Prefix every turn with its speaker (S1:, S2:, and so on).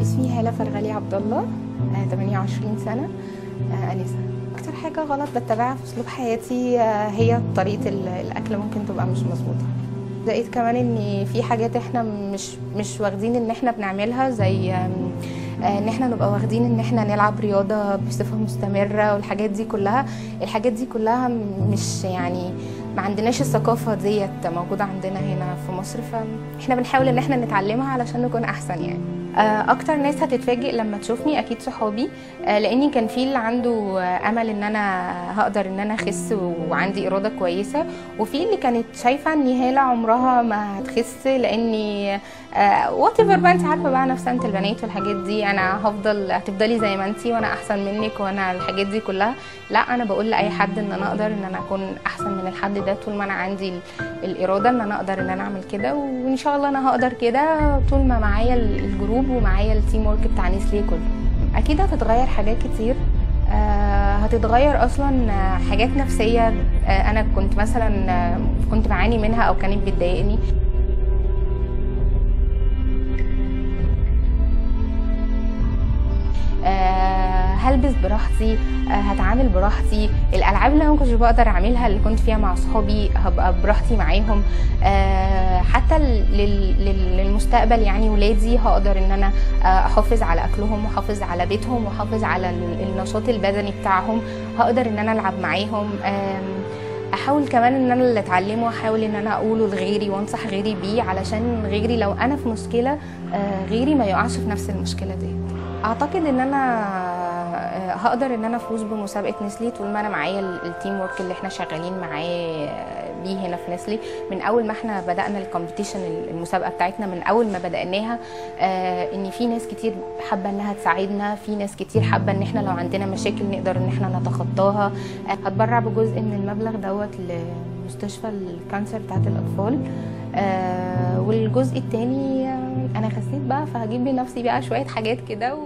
S1: اسمي هالة فرغلي عبد الله، 28 سنة، أنسة. أكتر حاجة غلط بتبعها في أسلوب حياتي هي طريقة الأكل، ممكن تبقى مش مظبوطة. زائد كمان إن في حاجات إحنا مش واخدين إن إحنا بنعملها، زي إن إحنا نبقى واخدين إن إحنا نلعب رياضة بصفة مستمرة والحاجات دي كلها. الحاجات دي كلها مش يعني ما عندناش الثقافة ديت موجودة عندنا هنا في مصر، فإحنا بنحاول إن إحنا نتعلمها علشان نكون أحسن يعني. اكتر ناس هتتفاجئ لما تشوفني اكيد صحابي، لاني كان في اللي عنده امل ان انا هقدر ان انا اخس وعندي اراده كويسة، وفي اللي كانت شايفه ان هاله عمرها ما هتخس لاني whatever بقى، انت عارفه بقى نفسانه البنات والحاجات دي، انا هتفضلي زي ما انت وانا احسن منك وانا الحاجات دي كلها. لا، انا بقول لاي حد ان انا اقدر ان انا اكون احسن من الحد ده طول ما انا عندي الارادة ان انا اقدر ان انا اعمل كده، وان شاء الله انا هقدر كده طول ما معايا ال group ومعايا ال team work بتاع نسلي كله. اكيد هتتغير حاجات كتير، هتتغير اصلا حاجات نفسية انا كنت مثلا كنت بعاني منها او كانت بتضايقني. هلبس براحتي، هتعامل براحتي، الالعاب اللي انا ما كنتش بقدر اعملها اللي كنت فيها مع اصحابي هبقى براحتي معاهم. حتى للمستقبل يعني ولادي هقدر ان انا احافظ على اكلهم واحافظ على بيتهم واحافظ على النشاط البدني بتاعهم، هقدر ان انا العب معاهم. احاول كمان ان انا اللي اتعلمه احاول ان انا اقوله لغيري وانصح غيري بيه، علشان غيري لو انا في مشكلة غيري ما يقعش في نفس المشكلة دي. اعتقد ان انا هقدر ان انا افوز بمسابقه نسلي طول ما انا معايا ال team work اللي احنا شغالين معاه بيه هنا في نسلي. من اول ما احنا بدانا ال competition، المسابقة بتاعتنا من اول ما بداناها، ان في ناس كتير حابة انها تساعدنا، في ناس كتير حابة ان احنا لو عندنا مشاكل نقدر ان احنا نتخطاها. هتبرع بجزء من المبلغ دوت لمستشفى ال cancer بتاعت الاطفال، والجزء الثاني انا خسيت بقى فهجيب لنفسي بقى شوية حاجات كده.